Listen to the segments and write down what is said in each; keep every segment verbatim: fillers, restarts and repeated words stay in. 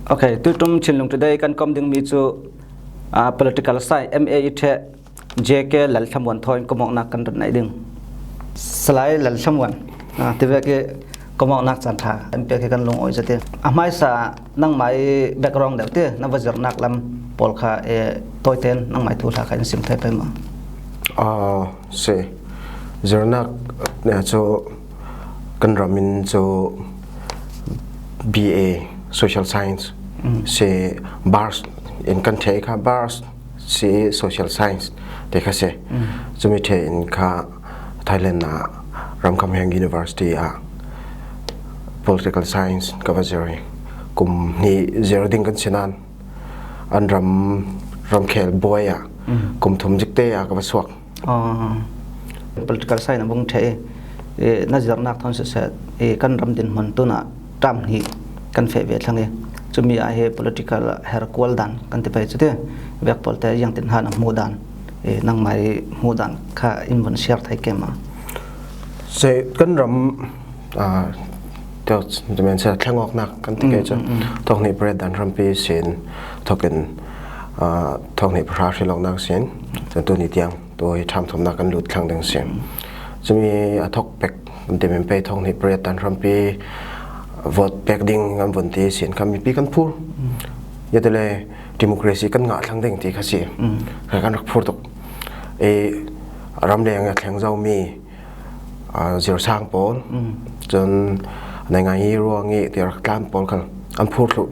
Ok, tuiṭum chinlung today kan kawm ding mi cu, ah, political science M A i ṭheh J K Lalthlamuan thawn kawmawknak kan rat neih ding. Salai Lalthlamuan, ah, tivek i kawmawknak caan ṭha in pek hi kan lungawi zet i. A hmaisa nangmah i background deuh ti, na va zirnak lam pawl kha, eh, tawiten nangmah i thuhla kha in sim thei pei maw? Ah, si. Zirnak, eh, cu kan ram in cu B A Social Science, mm, si, bars in kan ṭheh kha, bars si, Social Science ti kha si. Mm. Cumi ṭheh in kha Thailand ah Ramkhamhaeng University ah Political Science ka va zir i, kum hnih zir ding kan si nain an ram, ramkhel buai ah, mm, kum thum zikte ah ka va suak. Ah, political science a vung ṭheh i, i, na zirnak thawn siseh, i, kan ram dinhmun tunah ṭam hnih kan feh ve thlang i, cumi ah hi political herkual dan kan ti pei cu ti, vek pawlte ziangtin han a hmuh dan, i, nangmah i hmuh dan kha in vun share thei ke maw? Seh, kan ram, ah, teo, thlengawknak kan ti ke cu, mm, mm, mm, thawk hnih pariat dan hrampi sin, thawkin, ah, thawk hnih pahra hrilawknak sin, cun tuni tiang tu hi ṭham thumnak kan lut thlang ding si. Cumi a thawk pek kan ti men pei, thawk hnih pariat dan hrampi vote pek ding kan vun ti sin kha mipi kan phur. Mm. Yatele democracy kan ngah thlang ding ti kha si. Mm. Kha kan rak phur tuk. I ramleng a thleng zomi, ah, zirsang pawl, mm, cun naingai i ruang i ti rak tlan pawl khal an phur thluh.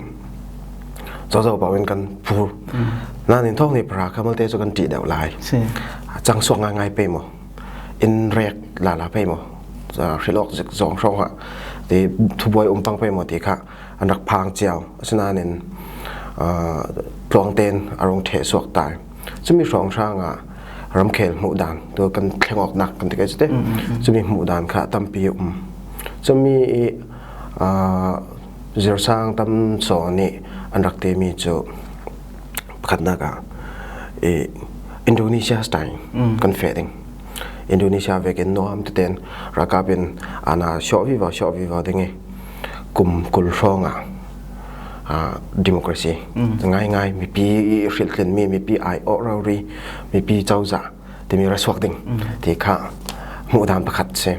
Zozo paoh in kan phur. Mm. Nain thawk hnih pahra kha malte cu kan ṭih deuh lai. Si. Cang suak ngaingai pei maw? In rek lala pei maw? Ah, hrilawk zik zong hrawng ah ti thubuai um pang pei maw ti kha an rak phang cio. Asinain, ah, tluangten a rung ṭheh suak tai. Cumi hrawnghrang ah ramkhel hmuh dan, tu kan thlengawknak kan ti ke cu te. Mm, mm, mm. Cumi hmuh dan kha a tampi a um. Cumi i, ah, zirsang tam sawn i an rak timi cu pakhatnak ah, i, Indonesia style, mm, kan feh ding. Indonesia vekin nuam teten ralkap in ana shawh vivo, shawh vivo ding i kum kul hrawng ah, ah, democracy, mm, ngaingai, mipi i hrilhtlin mi, mipi aiawh rori, mipi cozah timi ra suak ding, mm, ti kha hmuh dan pakhat si.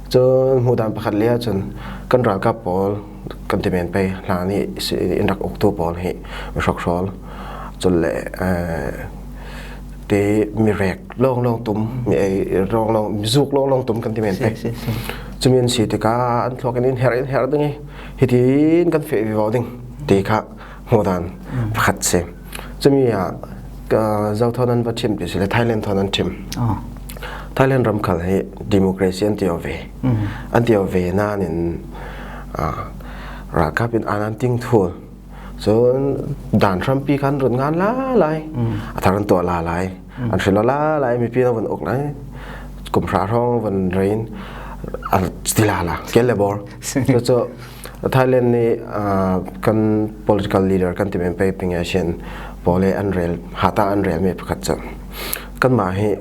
Cun hmuh dan pakhat lei ahcun kan ralkap pawl, kan ti men pei, hlan i si, in rak uktu pawl hi mi hrawkhrawl, cun le, eh, ti mi rek lawnglawng tum, mi ei lawnglawng, mi zuk lawnglawng tum kan ti men pei. Si, si, si. Cumi an si tikah an thluak in in herh, in herh ding i hitin kan feh vivo ding ti kha hmuh dan, mm, pakhat si. Cumi ah, ah, zo thawn an va ṭhim ti si le Thailand thawn an ṭhim. Oh. Thailand ram khal hi democracy an ti aw ve. Mm. An ti aw ve nain, ah, ralkap in an an ting thul. Cun dan hrampi khan run ngan la lai. Mm. A thar an tuah la lai. Mm. An hril la lai, mipi an vun uk lai. Kum hra hrawng vun rei in a ti la la. Kel le bor. Cu cu Thailand nih, ah, kan political leader kan ti men pei Ping Yashin pawl i an rel, hata an rel mi pakhat cu, kanmah hi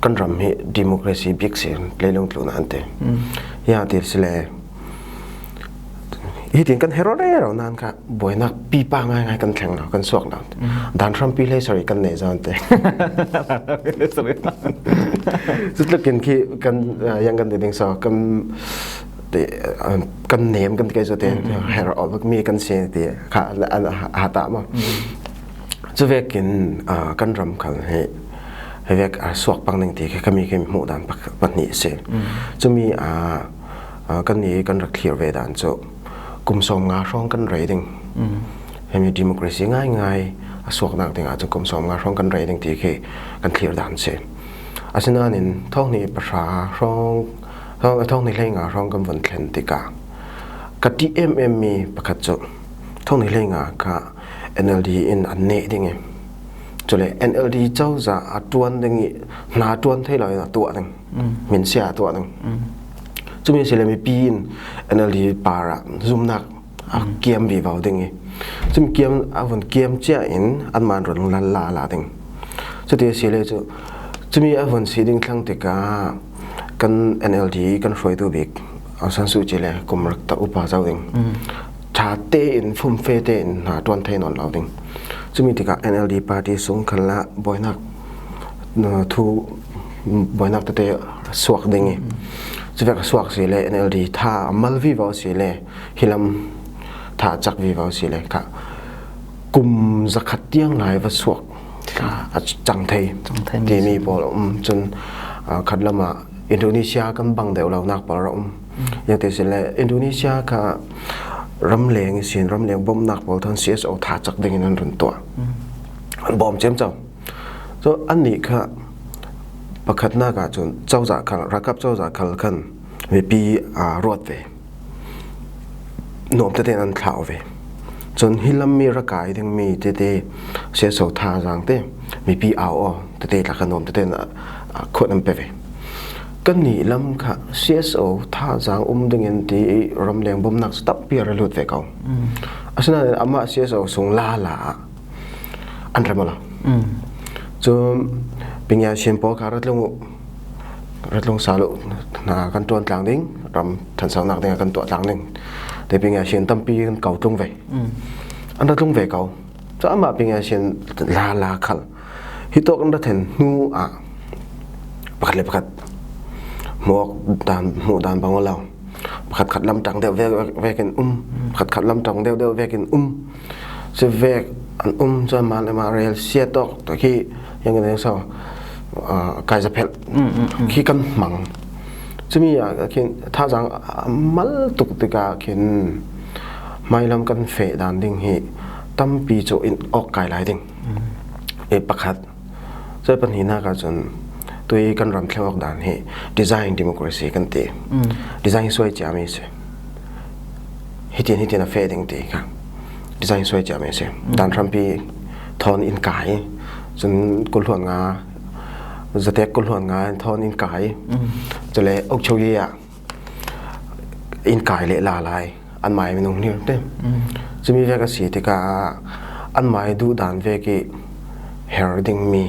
kan ram hi democracy bik si, leilung tluk nain an ti. Mm. Hi a ti si le, hitin kan herh rero nain kha buainak pipa ngaingai kan thleng lo, kan suak lo. Mm. Dan hrampi hleisarih kan nei zawn te. Hleisarih. Cutlukin khi kan, ah, yang kan ti ding saw, kan ti, ah, kan nem kan ti kai zaw te, mm, mm, mm, herh awk mi kan si ti kha an, an, ha, ha ta maw. Mm. Cuvekin, ah, kan ram khal hi, hi vek a suak pang ning ti khi kami khi hmuh dan pa, pahnih si. Mm. Cumi, ah, ah, kan ni kan rak thlir ve dan cu kum sawm nga hrawng kan rei ding. Mm. Hemi democracy ngaingai a suaknak dingah cun kum sawm nga hrawng kan rei ding ti khi kan thlir dan si. Asinain thawng hnih pahra hrawng, thawng, thawng hnih hlei nga hrawng kan vun thlen tikah ka ṭih em em mi pakhat cu thawng hnih hlei nga kha N L D in an neh ding i, cule N L D cozah a ṭuan ding i hna ṭuan thei lo in a tuah ding. Mm. Hminsia a tuah ding. Mm. Cumi si le mipi in N L D par ah zumnak a, mm, kiam vivo ding i, cumi kiam a vun kiam cia in anmah run lal la la ding. Cuti a si le cu, cumi a vun si ding thlang tikah kan N L D kan hruaitu bik Aung San Suu Kyi le kum rak ta upa zo ding. Mm. ṭha tein, fumfe tein hna ṭuan thei nawn lo ding. Cumi tikah N L D party sung khalah buainak, uh, thu, buainak tete suak ding i, cuvek a suak si le N L D tha a mal vivo si le, hi lam tha a cak vivo si le kha kum zakhat tiang lai va suak a cang thei, cang thei timi pawl a um. Cun, uh, khat lamah Indonesia kan bang deuh lonak pawl a um. Ziangte si le Indonesia kha ramleng ihsin, ramleng bomnak pawl thawn C S O tha cak dingin an run tuah. An bawm ciamco. So, annih kha pakhatnak ah cun cozah khal, ralkap cozah khal khan mipi aa ruat ve. Nuam tete an thlau ve. Cun hi lam mi rak kai dingmi tete C S O thazaang te, mipi au aw tete tla kha nuam tete an, aa, khuat an pe ve. Kannih lam kha C S O thazaang um dingin ti i ramleng bomnak cu tampi a ra lut ve ko. Asinain amah C S O sung lala ah an rem lo. Cun Pingya Shin pawl kha ra tlung uh, ra tlung sal uh, hna kan ṭuan tlang ding, ram ṭhansonak ding ah kan tuah tlang ding. Te Pingya Shin tampi kan ko tlung ve. An ra tlung ve ko. Cu amah Pingya Shin lala khal hi tawk an ra then hnu ah pakhat le pakhat hmuh dan, hmuh dan bang aw lo. Pakhat khat lam ṭang deuh vek, vekin um, pakhat khat lam ṭang deuh deuh vekin um. Cuvek an um cu amah le amah rel sia tawk khi, yang kan so, aa, kai zaphelh khi kan hmang. Cumi ah khin thazaang a mal tuk tikah khin hmailam kan feh dan ding hi tampi cu in awk kai lai ding. I pakhat. Cun pahnihnak ah cun tui kan ram thleng awk dan hi design democracy kan ti. Design suai ciami si. Hitin, hitin a feh ding ti kha design suai ciami si. Dan hrampi thawn in kai. Cun kul hluan nga, zatek kul hluan nga thawn in kai. Cule aukcho ye ah in kai le la lai, an mai minung hlir te. Cumi vek a si tikah an mai duh dan vek i her dingmi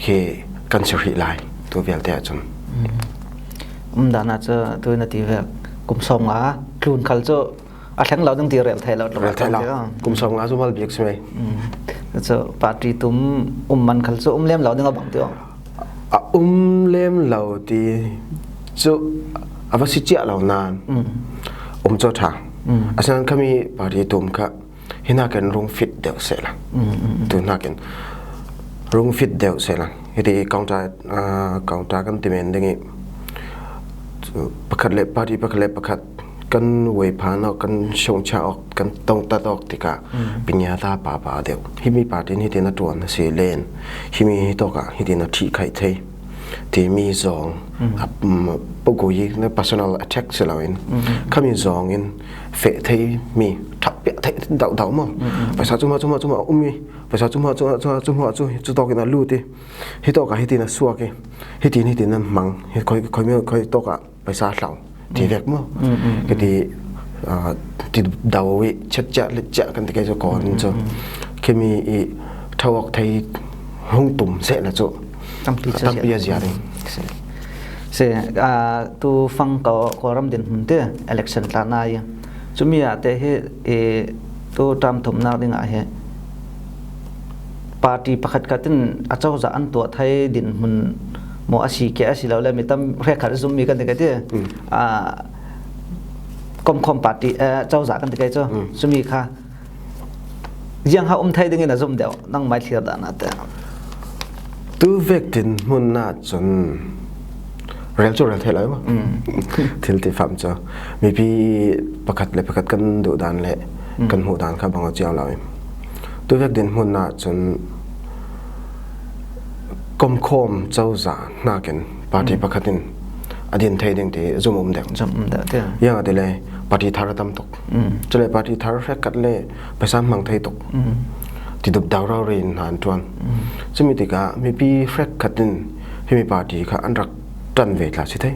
khi kan si hrih lai, tu vialte ahcun. Um dan ah cu tu na ti vek kum sawm nga tlun khal cu a thleng lo ding ti rel thei lo, rel thei lo. Kum sawm nga cu mal bik si mai. Cu party tum um man khal cu um lem lo ding a bang ti. A um lem lo ti cu a va si ciah lo nain um cu ṭha. Asinain khami party tum kha hi nakin rung fit deuh sehla. Tu nakin rung fit deuh sehla. Hiti counter, aa, counter kan ti men ding i, cu pakhat le party pakhat le pakhat kan wei phan awk, kan shongcha awk, kan tongtat awk tikah pinya ta papa deuh. Himi party in hitin a ṭuan a si len, himi hi tawkah hitin a ṭhih khaih thei timi zawng, a, um, pukui na personal attack si loin, khami zawng in feh thei mi ṭhap piah thei dauh dauh maw? Paisa cuma, cuma, cuma um i, paisa cuma, cuma, cuma, cuma cu, cu tawkin a lut i, hi tawkah hitin a suak i, hitin, hitin a hmang, hi khoi, khoi, khoi tawkah paisa hlau ti vek maw? Ka ti, aa, ti do i chet ciah let ciah kan ti kei cu kawl in cu khimi i ṭhawk thei hung tum sehla cu tampi a zia ding. Si, aa, tu fang Kawl, Kawlram dinhmun te election tla nai. Cumi ah te hi, i, tu ṭam thumnak dingah hi party pakhat khat in a cozah an tuah thei dinhmun maw a si ke a si lo le mi tam hrekkhat a zummi kan ti kei ti. Aa, komkhawm party, eh, cozah kan ti kei cu. Cumi kha ziang ha um thei dingin a zum deuh, nangmai thlir dan ah te. Tu vek dinhmun ah cun rel cu rel thei lo i maw? Thil ti fam cu mipi pakhat le pakhat kan duh dan le kan hmuh dan kha bang a ciau lo i. Tu vek dinhmun ah cun komkhawm cozah hnakin party pakhat in a din thei ding ti zum um deuh. Zum um deuh, ti. Ziangahtile party thar a tam tuk. Cule party thar hrekkhat le paisa hmang thei tuk. Ti dup dau rori in hna an ṭuan. Cumi tikah mipi hrekkhat in himi party kha an rak ṭan ve tla si thei.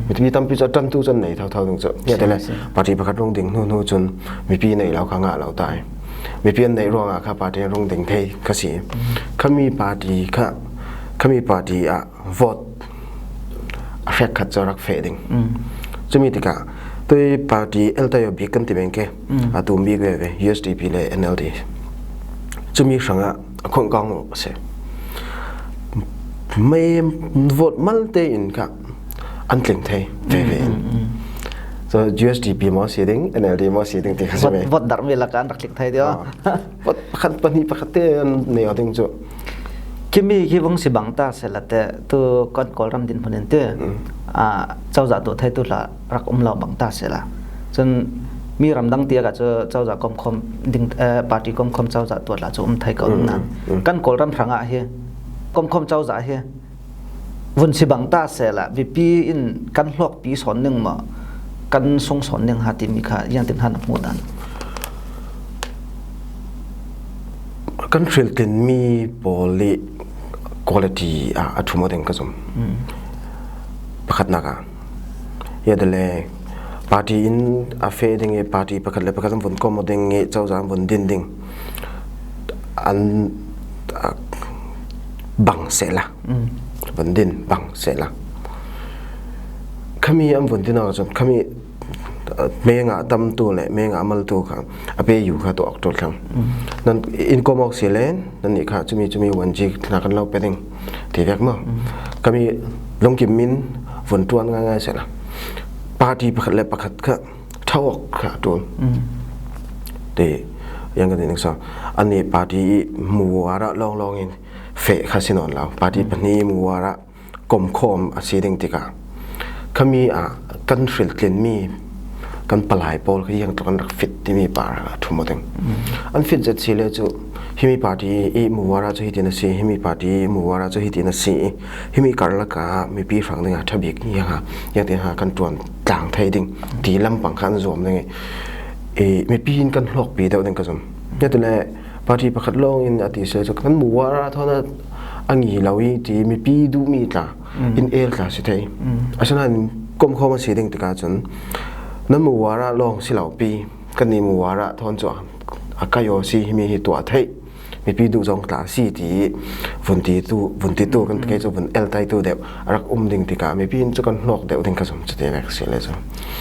Mipi tampi cu a ṭantu cu an nei thotho ding cu. Ziangahtile party pakhat rung ding hnu hnu cun mipi nei lo kha ngah lo ta i. Mipi an neih ruangah kha party an rung ding thei kha si. Khami party kha, khami party ah vote a hrekkhat cu a rak feh ding. Cumi tikah Tui party el ta yo bik kan ti meng ke. Mm. A tum bik ve ve U S D P le N L D. Chumi hrangah a khong kang se. Mai vote malte in kha an tling thei ve ve in. Mm, mm, mm. So U S D P maw si ding, N L D maw si ding ti kha si mai. Vote, vote dar mi laka an rak tling thei dio. Ah. Pakhat, pakhat pahnih pakhat te an nei aw ding chu. Khimi khi vung si bang ta se la te, tu kan Kawlram din hmun in te. Mm. Ah, cozah tuah thei tu hla rak um lo bang ta se la. Chun mi ram dang tia ka chu cozah komkhom ding, eh, party komkhom cozah tuah hla chu um thei ka um nan. Mm, mm. Kan Kawlram hrangah hi komkhom cozah hi vun si bang ta se la, VP in kan hlawkpi sawn ning maw, kan sung sawn ning ha timi kha, ziang tin ha na hmu dan? Kan hriltlin mi pawl i quality a, a thum aw ding ka zum. Mm. Pakhatnak a. Ya dele party in a fe ding i party pakhat le pakhat an vun kom aw ding i cozah an vun din ding. An, a, bang se la. Mm. Vun din bang se la. Khami an vun din a chun khami, uh, menga tam tu le menga mal tu kha a pe yu kha tu ak tu thlang. Mm. Nan in kom awk si le nan ni kha chumi chumi wan ji na kan lo pe ding ti vek maw. Mm. Khami lungkim min vun tuan ngai ngai se la. Party pakhat le pakhat kha thawk kha tu. Mm. Ti yang kan ding sa. Ani party i muara long long in fe kha si non lau. Party, mm, pahnih i muara komkhom a si ding tika. Khami a kan hriltlin mi kan palai pawl kha yang tu kan rak fit timi par a thum aw ding. Mm. An fit zet si le chu himi party i muara chu hitin a si, himi party i muara chu hitin a si. Himi karlaka mipi hrang ding a thabik yang ha, yang tin ha kan tuan tlang thei ding ti lampang khan zuam ding i, i mipi in kan hlawkpi deuh ding ka zum. Ya tu le party pakhat lawng in a ti se chu kan muara thawn a ngi lo i ti mipi duh mi tla, mm, in el tla si thei. Mm. A sana in komkhom a si ding tika chun nan muara lawng si lo pi kan ni muara thawn chu a, a kai aw si himi hi tuah thei. Mipi duh zong tla si ti vun ti tu, vun ti tu kan, mm, kei chu vun el tai tu deuh a rak um ding tika mipi in chu kan hlawk deuh ding ka zum chu te vek si le chu.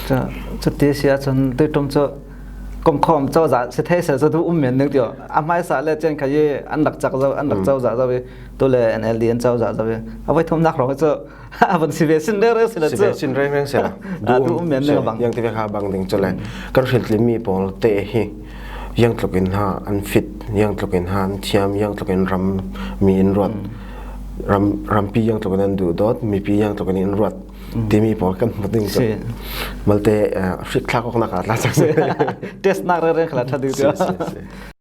Chu, chu ti si a chun tui tum chu komkhom cozah si thei se chu tu um men ding tio. A hmaisa le chen kha i an rak chak zo, an rak, mm, cozah zo i tu le N L D an cozah zo i. A voi thum nak rong chu a vun si ve sin reng reng si la chu. Si ve sin reng reng si la. A, tu um men se, bang. Yang ti ve kha bang ding chu le. Mm. Kan hriltlin mi pawl te hi yang tluk in ha an fit, yang tluk in ha an thiam, yang tluk in ram mi in ruat. Mm. Ram, rampi yang tluk in an duh dawt, mipi yang tluk in in ruat. Mm. Timi pawl kan hmu ding chu. Si. Malte, eh, hrik thlak awk nak a tla chak si. Test nak reng reng kha la tha ding chu. Si, si, si.